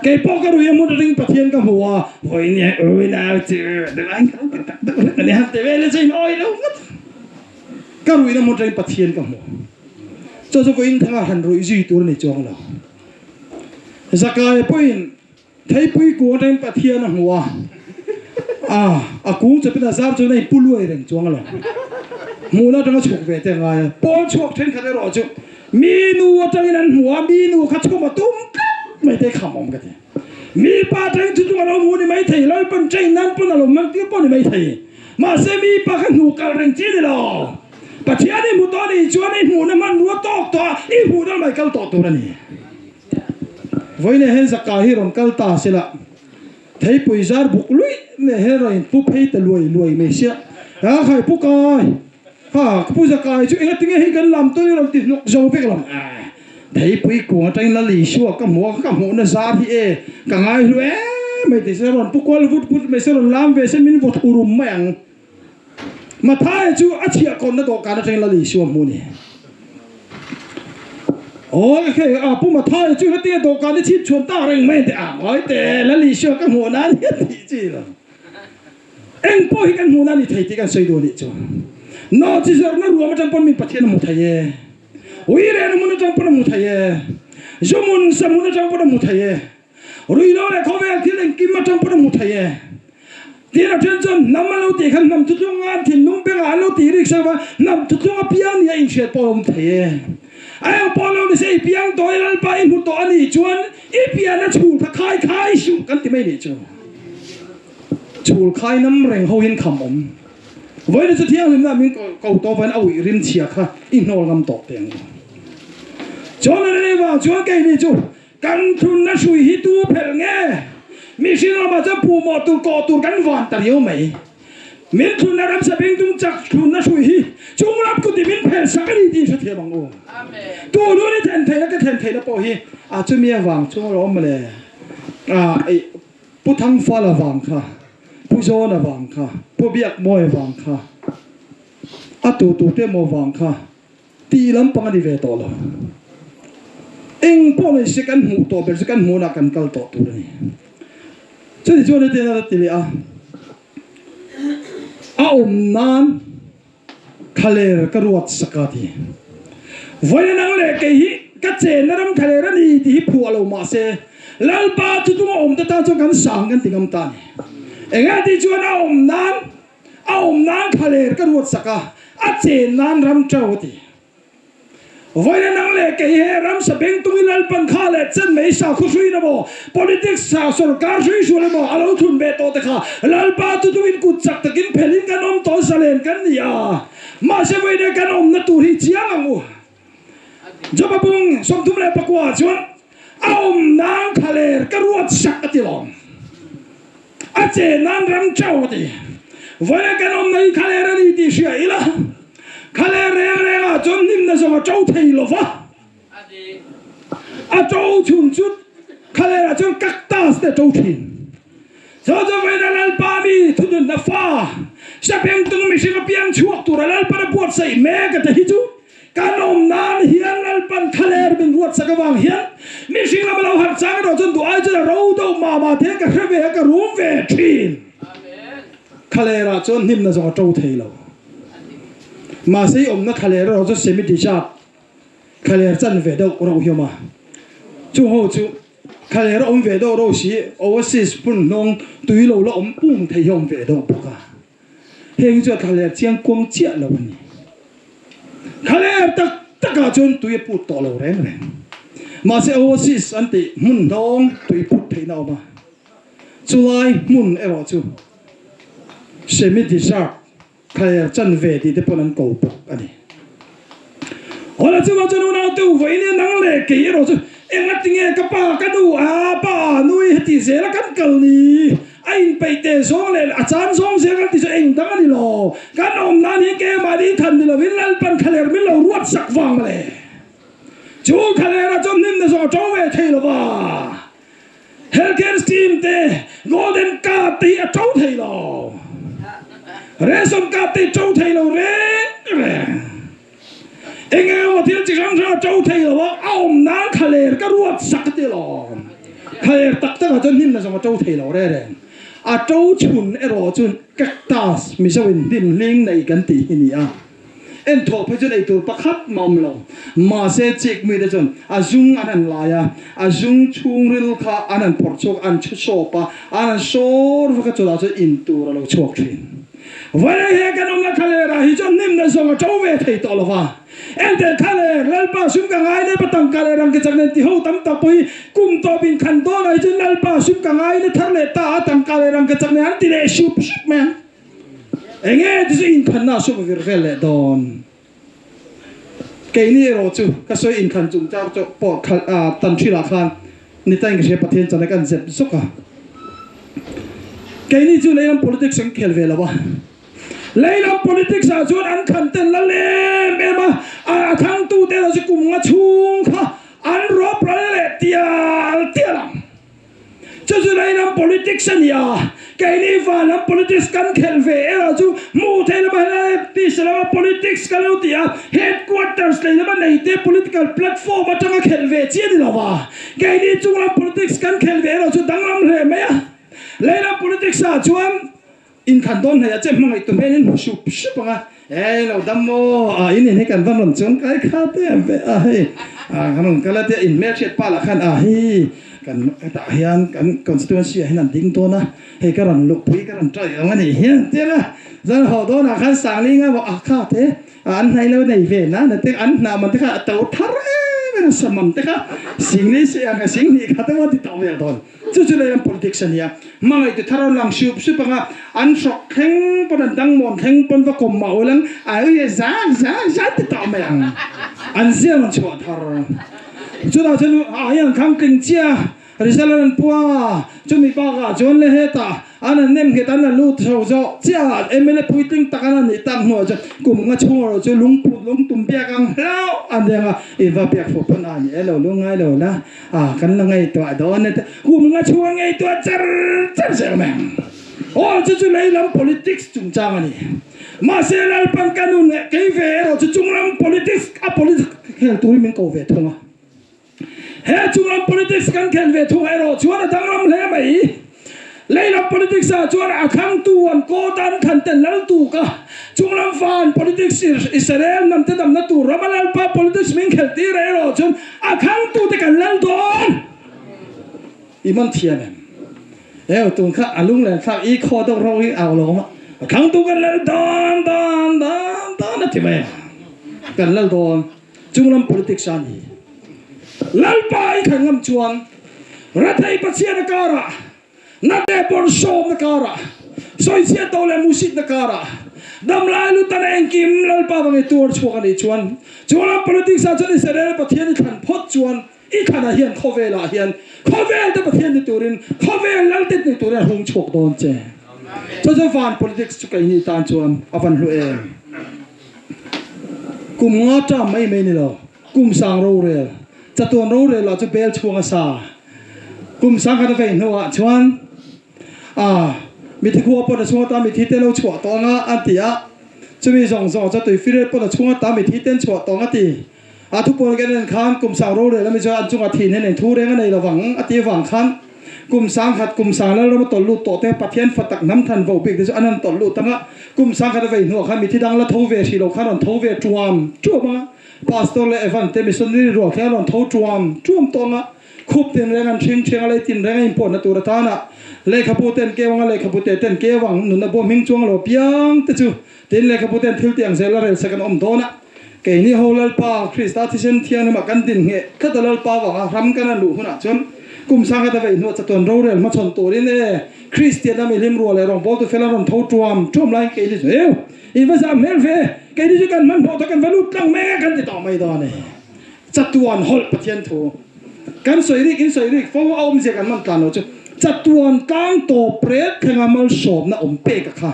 Kei pawh ka rui a hmun atangin Pathian ka hmu a, vawi nia ui nau chu deuh ang ka lo ti tak deuh hlek a ni han ti vel a chu in awi lo ngawt. Ka ruihna hmun atangin Pathian ka hmu. Chu chu vawiin thanga han ruih zui tur a ni chuang lo. Zakaia pawhin Theipui kung atangin Pathian a hmu a, a a kung chawpin a zar chuan a inpu luai reng chuang a lo. Hmuhna atanga chhuk ve te a ngai a. Pawl chhuak thenkhat erawh chu mi nu atangin an hmu a, mi nu kha chhum a tum tlat mai te kham awm ka ti. Mi pa atangin chu chung a lo hmu ni mai thei, Lalpan train nan pawn a lo hman tir pawh ni mai thei. Mahse mi pa kha hnu kal reng chi ni lo. Pathian i hmu tawh a nih chuan i hmuhna hmanrua tawk tawh a, i hmuhna mai kal tawh tur a ni. Vawiin ah hian zaka hi rawn kal ta se lah, theipui zar buk luih neh hian rawn inpu phei ta luai luai mai sia. A khai pu kai, ha ka pu zakai chu enga tinge hi kan lam tawh i rawn ti hnawk zo vek lam. Theipui kung atangin Lal Isua ka hmuh a, ka hmuhna zar hi e ka ngai hlu em mai ti se rawn pu kual vut vut mai se rawn lam ve se min vawt urum mai ang. Mathaia chu a chhiahkawnna dawhkan atangin Lal Isua hmu a ni. Aw hei a pu Mathaia chu hetiang dawhkan hi chhip chhuan tak reng mai a ti a, ngawi teh Lal Isua ka hmuh nan hian tih chi lo. Eng pawh hi kan hmuh nan i thei tih kan sawi duh a nih chu. Nawhchi zawrhna ruam atang pawn min Pathian a hmu thei e. Ui rehna hmun atang pawn a hmu thei e. Zu hmun sa hmun atang pawn a hmu thei e. Ruihlo leh khawvel thil engkim atang pawn a hmu thei e. Tin a then chuan hnam a lo tih khan hnam thuthlung a an thinlung bengah an lo tih rik seuh va, hnam thuthlung a piang nia inhriat pawh a awm thei e. A eng pawh lo ni se i piang tawh i Lalpa i hmu tawh a nih chuan i pianna chhul kha khai khai suh kan ti mai nih chu. Chhul khai nam reng ho hian kham awm. Vawiin chu thianghlimna min ko tawh vawiin a uih rim chhia kha i hnawl ngam tawh teh ang u. Chuan a rei vang chuan keini chu Kan thlunna hrui hi tu phelh nge? Mihring lamah chuan puhmawh tur kawh tur kan van ta riau mai. Min thlunna ramsa bengtung chak thlunna hrui hi chunglam kut in min phelh sak a ni tih hre thiam ang u. Tu nu ni then theihna ka thlen theihna pawh hi a chumi avang chu alawm mawle. Aih Pu Thangfala vang kha, Pu Zawna vang kha, Pu Biakmawia vang kha, a tu tu te maw vang kha, Tih lampang a ni ve tawh lo. Eng pawh nei se kan hmuh tawh ber chu kan hmunah kan kal tawh tur a ni. Chutichuan hetiang hian a ti leh a, A awm nan thlaler ka ruat sak a ti. Vawiin nang leh kei hi ka chenna ram thlaler a ni tih hi phuah lo mah se, Lalpa chu tunga awm te tan chuan kan sang kan ti ngam ta a ni. Enge tih chuan a awm nan a awm nan thlaler ka ruat sak a, a chen nan ram teuh a ti. Vawiin nang leh kei he ramsa bengtungin Lalpan kha leh chen mai sakhaw hruiin emaw, politics sa sorkar hrui hrual emaw a lo thun ve tawh te kha Lalpa tutungin kut chak takin phelhin kan awm tawh zalen kan ni a. Mahse vawiin kan awmna tur hi chiang ang u. Joba bung 39 ah chuan a awm nan thlaler ka ruat sak a ti lawm. A che nan ram chauh a ti. Vawiin kan awmna hi thlaler a ni tih hria ila. Khale reng rengah chuan hnimna zawng a to thei lo va, a to chhun chu khalerah chuan cactus te a to thin. Chu chu vawiin a Lalpa mi thununna fa Sapengtung mihring a piang chhuak tura Lalpan a buatsaih mek a te hi chu kan awm nan hian Lalpan thlaler min ruatsak avang hian mihring lama lo harh chang erawh chuan duh ai chuan a ro deuh mah mah thei ka hre ve a ka rum ve thin. Thlalerah chuan hnimna zawng a to thei lo. Mahse i awmna thlaler erawh chu semi desert thlaler chan ve deuh reuh hi a awm a. Chung ho chu thlaler a awm ve deuh reuh si, oasis hmun hnawng tui lo la awm pung thei hi a awm ve deuh bawk a. Heng hi chu a thlaler chiang kuang chiah lo a ni. Thlaler tak takah chuan tui a put tawh lo reng reng. Mahse oasis an tih hmun hnawng tui put theihna a awm a. Chulai hmun erawh chu semi desert Thlaler chan ve tih te pawn an ko bawk a ni. Hawla chuvang chuan unaute u vawiin hian nang leh kei erawh chu enga tinge ka pa ka nu a pa nui heti zela kan kal ni a inpeih teh zawng leh a chan zawng zel kan ti chu eng dang a ni lo. Kan awm nan hian keimahni than ni lovin Lalpan thlaler min lo ruat sak vang mawle. Chu thlalerah chuan hlimna zawng a to ve thei lova. Healthcare scheme te golden card te hi a to thei lo. Ration card te hi to thei lo reng reng. Eng eng emaw thil chi hrang hrang a to thei lo a, a awm nan thlaler ka ruat sak a ti lawm. Thlaler tak tak ah chuan hnim na zawng a to thei lo reng reng. A to chhun erawh chu cactus Mizo in hnim hling nei kan tih hi ni a. En thawh phei chuan eitur pakhat mah awm lo. Mahse chik mite chuan a zung an han lai a, a zung chhungril kha an han phawrh chhuak, an chhu sawp a, an han sawr vak a, chutah chuan in tur a lo chhuak thin. Vawilei he kan awmna thlalerah hi chuan hnimna zawng a to ve thei tawh lo va. Ente thlaler, Lalpa sum ka ngai leh patangka leh rangkachak nen ti ho tam tak pawh hi kum tawp in khan dawnah hi chuan Lalpa sum ka ngai na thar leh ta a, tangka leh rangkachak nen an ti leh sup sup mai ang. Enge ti chu inkhanna a sum vir vel leh dawn. Keini erawh chu ka sawi inkhan chungchang chu pawh khalh a tan thilah khan nitain ka hria Pathian chana kan zep zawk a. Keini chu leilam politics an khel ve lo a. Leilam politics ah chuan an khan ten la lem em a, a thangtu te erawh chu kum nga chhung kha an rawp ral leh tial tial ang. Chu chu leilam politics a ni a, keini vanlam politics kan khelh ve erawh chu hmuh theih lama helai tih lama politics ka lo ti a, headquarters lei lama nei te political platform atanga khelh ve chi a ni lo va, keini chunglam politics kan khelh ve erawh chu danglam hle mai a, leilam politics ah chuan Inkhan dawn hnaih ah che hmangaih tu hmel in hmu sup sup ang a, e lo dam maw a in in hi kan va rawn chuang kai kha te ang ve a hei a kan rawn kal a tia in hmelhriat pa lah khan a hei kan hetah hian kan constituency ah hian an ding dawn a hei ka rawn luhpui ka rawn try ang a nih hian tia la zan haw dawn ah khan Sanglinga maw a kha te an hnai lo nei ve na na te an hnah man te kha a to thar em em a sa man te kha singli si ang a singhnih kha te maw ti tawh vel dawn. Chu chu lei lam politics a nia. Hmangaih tu thar an lang sup sup ang a, an hrawk thleng pawn an dangmawn thleng pawn va kawm mah ul ang, a ui a za za za ti tawh mai ang. An ziang an chhuah thar. Chutah chuan ah hian an thlang tling chiah a, result an an puang a, chumi bakah chuan le hetah an an nem nghet an an lut chho zawh chiah a, mla puitling tak an an nih tak hnuah chuan kum nga chhung erawh chu lungput lungtum biak ang hlauh a nia ang a, i va biak fuh pawn a ni e lo lu ngai lo la. A kan la ngaihtuah dawn e te kum nga chhuang ngaihtuah char char zel mai ang. Aw chu chu lei lam politics chungchang a ni. Mahse Lalpan ka nun leh kei ve erawh chu chung lam politics a politics khel turin min ko ve thung a. He chunglam politics kan khelh ve thung erawh chuan a danglam hle mai. Leilam politics ah chuan a thlangtu an court a an thlan ten lal tuk a, chunglam van politics Israel hnam te damna tur rama lalpa politics min khelh tir erawh chuan a thlangtu te kan lal dawn. I man thiam em? Eo tun kha a lunglen thlak i khaw deuh ro hi au lo awm a, a thlangtu kan lal dawn dawn dawn dawn a ti mai a, kan lal dawn. Chunglam politics a ni. Lalpa i thlan ngam chuan Rathei Pathian a karah, Nate bawrhsawmna karah, Sawichhiat do leh Muhsitna karah, Damlai lutan a engkim Lalpa vang i tuar chhuak a nih chuan Chunglam politics ah chuan Israel Pathian i thlan phawt chuan i thlanah hian khawvelah hian khawvel te Pathian ni turin khawvel Lalte ni turin a hung chhuak dawn che. Chu chu van politics chu keini tan chuan a van hlu em. Kum nga ṭam mai mai ni lo, kum sang rorel, chatuan rorel lah chu bel chhuang a sa. Kum sang khat a vei hnuah chuan a mithi khua pawn a chhung ata mithi te lo chhuah tawh anga an ti a, chumi zawng zawng chuan tuifirel pawn a chhung ata mithi ten chhuah tawh ang a ti. A thupawn kan en khan kum sang rorel ami chuan an chungah thin hian eng thu reng a nei lovang a tih avang khan kum sang khat kum sang lalram a tawlh lut tawh te Pathian fa tak hnam than vo bik te chu an han tawlh lut ang a, kum sang khat a vei hnuah khan mithi dang la tho ve hrih lo khan rawn tho ve tuam tuam ang a, Pastor leh Evan te missionary rual khan rawn tho tuam tuam tawh ang a, khup tin reng an hring thiang a lei tin reng a inpawhna tur atana lehkhabu ten keu ang a lehkhabu te ten keu ang nunna bawm hming chuang lo piang te chu tin lehkhabu ten thil tiang zel a rel sek an awm dawn a. Keini ho Lalpa Krista thisen thianghlimah kan din ngheh tlat a Lalpa vanga ram kan an luh hunah chuan kum sang khat a vei hnuah chatuan rorel hmachhawn turin e Kristian a mihlim rual leh rawngbawltu fel an rawn tho tuam tuam laiin keini chu eu in va zah hmel ve keini chu kan hmanhmawh ta kan va lut tlang mek a kan ti tawh mai dawn e chatuan hawlh Pathian thu kan sawi rik in sawi rik fo a awmzia kan man tlan lo chu chatuan tlang tawp ret thlenga malsawmna awm pek a kha.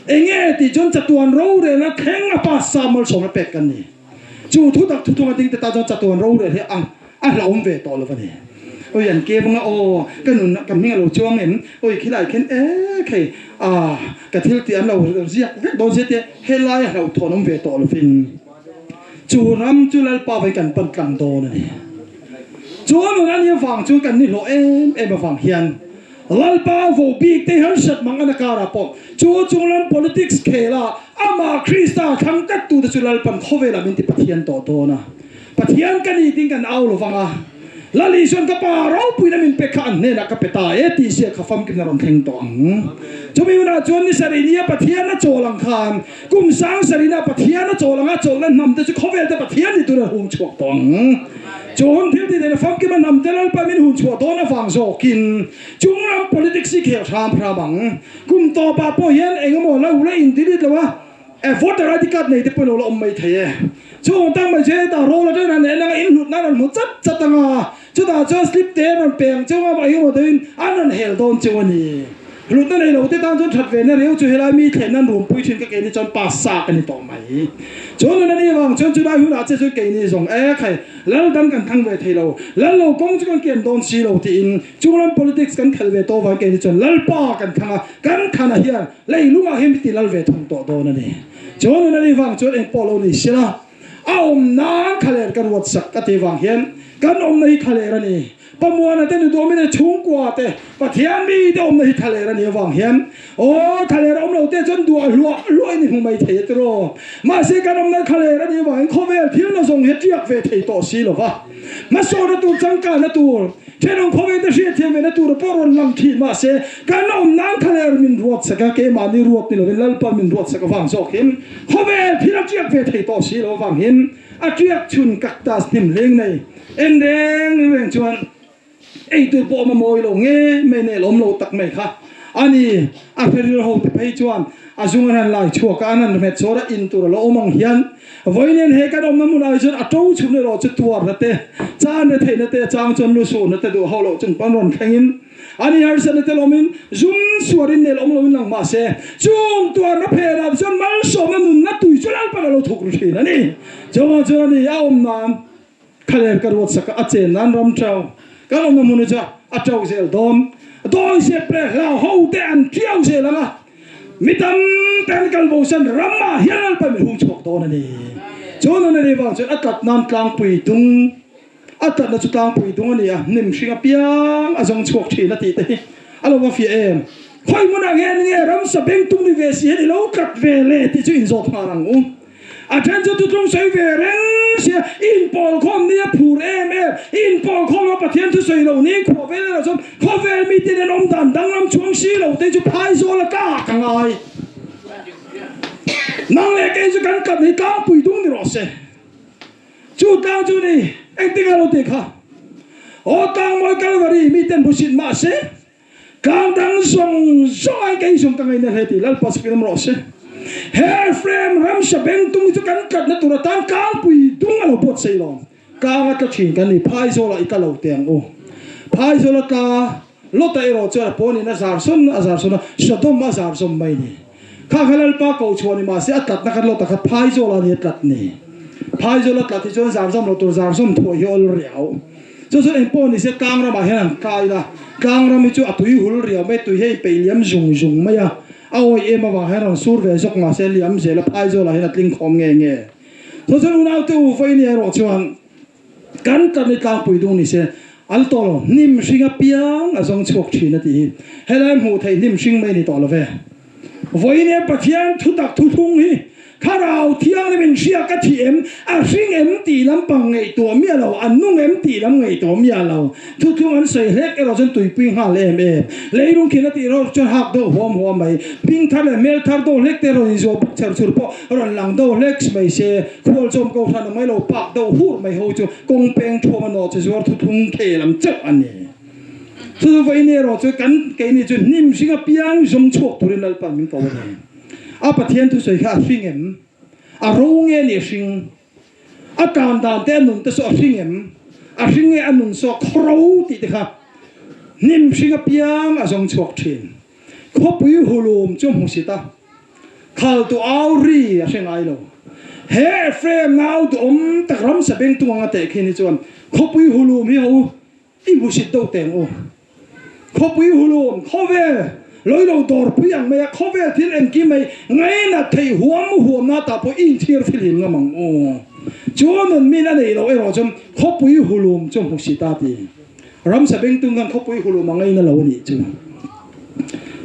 Enge tih chuan chatuan rorelna thleng a pa sa malsawmna pek kan ni. Chu thu tak thuthung a ding te tan chuan chatuan rorel hi a a hlauhawm ve tawh lo a ni. Oi an ke vanga aw ka nun ka hming a lo chuang em oi khilai khen e khei a ka thil tih an lo ziak vek dawn sia tia helai a hlauhthawn awm ve tawh lovin chu ram chu Lalpa vawiin kan pan tlang dawn a ni. Chu nun a nih avang chuan kan ni hlawh em em avang hian Lalpa vo bik te harsat mang an a karah pawh chu chunglam politics khel a amah Krista thlang tlat tu te chu Lalpan khawvelah min ti Pathian tawh dawn a. Pathian ka ni ding kan au lovang a, Lal Isuan ka pa ropuina min pek kha an hnenah ka pe ta e tih sia kha famkimna rawn thleng tawh ang. Chumi hunah chuan ni sarih nia Pathian a chawl ang khan kum sang sarihna Pathian a chawl ang a, chawlhna hnam te chu khawvel te Pathian ni tur a hung chhuak tawh ang. Chu hun thil tih theihna famkima hnam te Lalpa min hun chhuah dawn avang zawkin chunglam politics hi khel hram hram ang. Kum tawpah pawh hian eng emaw lo la in delete lo a, e voter ID card nei te pawhin lo la awm mai thei e. Chung tak mai chu hetah roll atangin han en anga in hlutna an rawn hmu chat chat ang a, chutah chuan slip te an rawn pe ang cheu a, eng emaw deuhin an rawn hel dawn cheu a ni. Hlutna nei lo te tan chuan that ve na reu chu helai mi thlen nan rumpui thin ka keini chuan pass sa ka ni tawh mai. Chuan nun a nih avang chuan chulai hunah che chuan keini zawng e khai lal dang kan thang ve thei lo, lal lo kawng chu kan kian dawn si lo tiin chunglam politics kan khelh ve tawh avang keini chuan lalpa kan thang a, kan thana hian leilungah hian mi ti lal ve thung tawh dawn a ni. Chuan nun a nih avang chuan engpawh lo ni sela a awm nan thlaler ka ruat sak ka tih avang hian kan awmna hi thlaler a ni. Pamuana te nu duhawmin e chhungkua te Pathian mi te awmna hi thaler a nih avang hian aw thaler awm lo te chuan duah hluah hluah in i hmu mai thei a tiraw. Mahse kan awmna thaler a nih avangin khawvel thil na zawng hi a tiak ve thei tawh si lova. Hmasawna tur changkanna tur thenawm khawvel te hriatthiam ve na tur pawh rawn lang thin mahse kan awmna an thaler min ruat sak a keimahni ruat ni lovin Lalpa min ruat sak avang zawkin khawvel thil a tiak ve thei tawh si lo avangin a tiak chhun cactus hnim hleng nei En reng reng chuan eitur pawh awm a mawi lo nge mai nel awm lo tak mai kha a ni. A hre ho te phei chuan a zung an han lai chhuak a, an han hmet chawr a, in tur a lo awm ang hian vawiin he kan awmna hmun ah chuan a to chhun erawh chu tuarna te, chan re theihna te, chang chuan lu suhna te duh ho loh chung pawn rawn thlengin a ni. Harsatna tel awmin zum suarin nel awm loin lang mah se chung tuarna phenah chuan malsawmna nunna tui chu Lalpan a lo thuk ru thin a ni. Chuvang chuan a ni a awm nan Thlaler ka ruat sak a, a chen nan ram tau kan awmna hmun hi chu a tau zel dawn. Dawi sep leh hlau ho te an tiau zel ang a, mi tam te an kal bo san ram ah hian Lalpa min hung chhuak dawn a ni. Chu nun a nih vang chuan a tlat nan tlangpui dung A tlatna chu tlangpui dung a ni a, hnim hring apiang a zawng chhuak thin a tih te hi a lo va fiah em? Khawi hmunah hian nge ramsa bengtung ni ve si hian i lo tlat ve le tih chu inzawt nghal ang u. A then chu thutlung sawi ve reng sia, inpawl khawm nia phur em em, inpawl khawm a Pathian thu sawi lo ni khuah vel erawh chuan khawvel mite nen awm dan danglam chhuang si lo te chu phaizawl a tlak a ngai. Nang leh kei chu kan tlat hi tlangpui dung ni rawh se. Chu tlang chu ni engtin a lo ti kha? Aw tlangmawi Kalvari miten hmusit mah se, Tlang dang zawng zawng ai kei zawng ka ngaina hle tih Lalpa chu kiram rawh se. He Ephraim ramsa bengtung hi chu kan tlatna tur atan tlangpui dung a lo buatsaih lo. Tlang a tla thin kan ni, Phaizawlah i tla lo teh ang u. Phaizawla tla Lota erawh chuan a pawnin a zar sawn a zar sawn a, Sodom a zar zawm mai ni. Kha kha Lalpa ko chhuah ni mahse a tlatna kha Lota kha Phaizawlah ni a tlat ni. Phaizawla tlat hi chuan zar zawm lo tur zar zawm thuai hi awl riau. Chu chuan eng pawh ni se tlang ramah hian an kai la, tlang ram hi chu a tui hul riau mai, tui hi a inpeih liam zung zung mai a, a awih em avang hian rawn sur ve zawk mahse liam zel a phaizawl ah hian a tling khawm nge nge. Chu chuan unaute u vawiin erawh chuan kan tlat ni tlangpui dung ni se al tawh lo, hnim hring apiang a zawng chhuak thin a tih hi helai hmuh theih hnim hring mai ni tawh lo ve. Vawiin hian Pathian thutak thuthlung hi Thlarau Thianghlim in hria ka thi em, a hring em tih lampang ngaihtuah miah lo, a nung em tih lam ngaihtuah miah lo. Thuthlung an sawi hlek erawh chuan tuipui nghal em em. Leilung khin a tih erawh chuan hak deuh huam huam mai. Hming thar leh hmel thar deuh hlek te rawn inzuah bawk chher chhur pawh rawn lang deuh hlek mai se, khualchawm kohhran a mai lo pak deuh hur mai ho chu kawng peng thuam a nawh che zuar thuthlung khel ang chauh a ni. Chu chu vawiin erawh chu kan keini chu hnim hring apiang zawng chhuak turin Lalpan min ko a ni. A Pathian thusawi kha a hring em? A ro nge ni a hring? A tan dan te a nun te saw a hring em? A hring nge a nun saw khaw ro tih te kha hnim hring apiang a zawng chhuak thin. Khawpui hulum chu a hmusit a, khaltu au ri a hre ngai lo. He Ephraim nau duhawm tak ramsa bengtung anga tehkhin hi chuan khawpui hulum hi ho I hmusit deuh teng u. Khawpui hulum, khawvel, lawilo dawrpui ang mai a, khawvel thil engkim mai ngainat theih huam huamna tah pawh i inthiar thilhim ngam ang u. Chu nun min a neih loh erawh chuan khawpui hulum chu hmusit a ti. Ramsa bengtung khan khawpui hulum a ngaina lo a nih chu.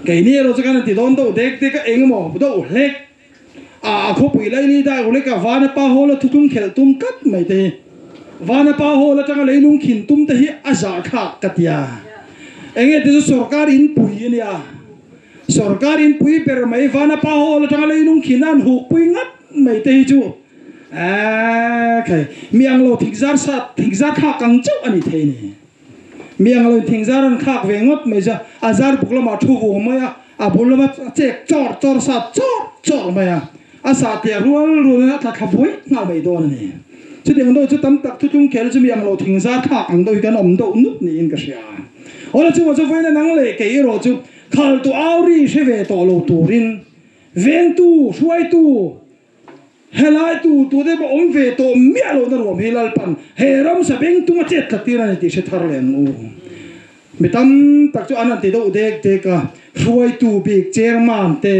Keini erawh chu kan han ti dawn deuh dek dek a, engemaw deuh hlek A khawpui laili dai ulek a vana pa hawl a thutlung khelh tum tlat mai te hi vana pa hawl atanga leilung khin tum te hi a zahthlak ka tia. Enge te chu sorkar in pui a nia. Sorkar in pui ber mai vana pa hawl atanga leilung khin a an huk pui ngat mai te hi chu eeh khai mi ang lo thingzar sa thingzar thlak ang chauh a ni thei ni. Mi ang lo in thingzar an thlak ve ngawt mai chu a zar buk lamah thu vung mai a. A bul lama chek chawr chawr sa chawr chawr mai a, a sa teh rual rual in a thla thla buai nghal mai dawn a ni. Chutiang deuh chu tam tak thuthlung khel chu mi ang lo thingzar thlak ang deuh hi kan awm deuh nut niin ka hria. Awle chungah chu vawiin a nang leh kei erawh chu khaltu au ri hre ve tawh lo turin vengtu, hruaitu, helai tu tu te pawh awm ve tawh miah lohna ruam hi Lalpan he ramsa bengtung a chet tlat tir a ni tih hre thar leh ang u. Mi tam tak chu an han ti deuh dek dek a, hruaitu bik chairman te,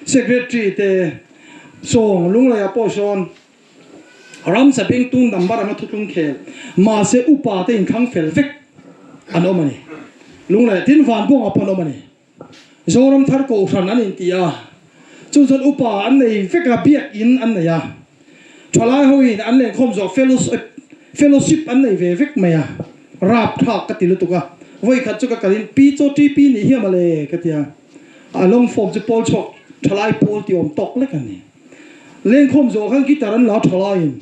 secretary te sawng Lungleiah pawh sawn ramsa bengtung number anga thutlung khel mahse upa te inthlang fel vek an awm a ni. Lungleiah tin Vanbuangah pawh an awm a ni. Zoram thar kohhran an inti a, chu chuan upa an nei vek a, biakinn an nei a, thalai hoin an lenkhawm zawh fellowship an nei ve vek mai a, rap thlak ka ti lutuk a, vawikhat chu ka kalin Pi chaw TP nih hiam ale ka ti a, a long form chu pawl chhuak thalai pawl ti awm tawk lek a ni. Lenkhawm zawh khan guitar an la thalaiin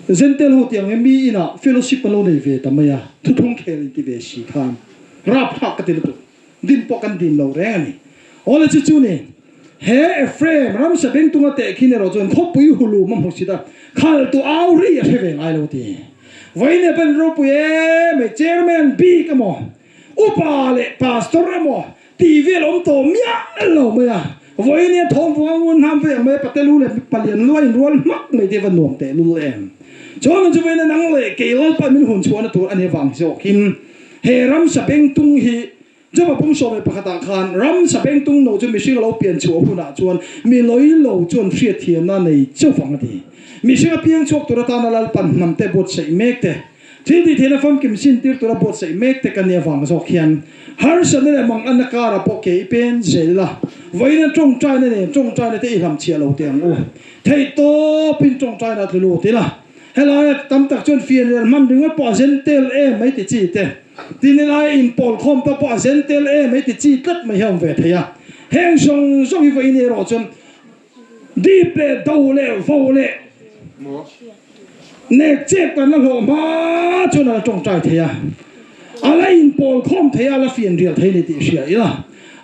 Zentel ho tiang hi mi inah fellowship an lo nei ve ta mai a, thuthlung khel in ti ve si khan rapthlak ka ti lutuk, din pawh kan dim lo reng a ni. Awle chu chu ni, he Ephraim ramsa bengtunga teh khin erawh chuan khawpui hulum a hmu sit a, khal tu au ri a hre ve ngai lo ti. Vawiin e ban ropui em mai chairman bik emaw, upa leh pastor emaw Tih vel awm tawh miah lo mai a, vawiin hian thawm vung a ngun hnam vei ang mai a, patelu leh palian lua inrual hmak mai te va nuam teh lul em. Chuan chu vawiin a nang leh kei Lalpa min hun chhuahna tur a ni avang zawkin he ramsa bengtung hi Joba pum 11 ah khan ram sabengtung no chu mihring a lo pian chhuah hunah chuan mi lawi lo chuan hriatthiamna nei chauh vang a ti. Mihring a piang chhuak tur atana Lalpan hnamte buatsaih mek te, thil tih theihna famkim sin tir tura buatsaih mek te ka nih avang zawk hian harsatna leh manganna karah pawh ke i pen zel ila, vawiin an tawngtaina nen tawngtaina te i hlamchhiah lo teh ang u. Theihtawpin tawngtaina tlu lut ila, Helai tam tak chuan fianrial hman ringawt pawh a zen tel em mai ti chi te, tin helai inpawl khawm ta pawh a zen tel em mai ti chi tlat mai hi a awm ve thei a. Heng zawng zawng hi vawiin erawh chuan dip leh do leh vo leh nek chep kan la hlawh hma chuan a la tawngtai thei a, a la inpawl khawm thei a, a la fianrial thei a ni tih hria ila.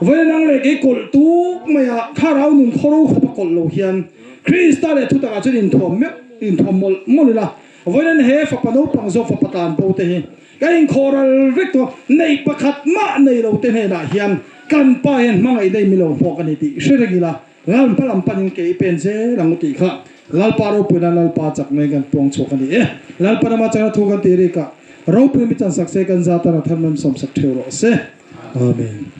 Vawiin ang leh kei kawlh tuk maia thlarau nun khawro khawpa kawlh lo hian Krista leh thutakah chuan inthuam meuh inthuam mawlh mawlh ila, vawiin he fapa naupang zawk fapa tlan bo te hi ka inkhawhral vek tawh a, neih pakhat mah nei lo te hnenah hian kan pa hian hmangaih nei mi lo hmuak a ni tih hre reng ila, Lalpa lam panin ke i pen zel ang u tih kha Lalpa ropuina Lalpa chak mai kan puang chhuak a ni e. Lalpa rama chana thu kan tih rikah ropui mi chansak se kan zat a rathar mem sawmsak theu rawh se. Amen.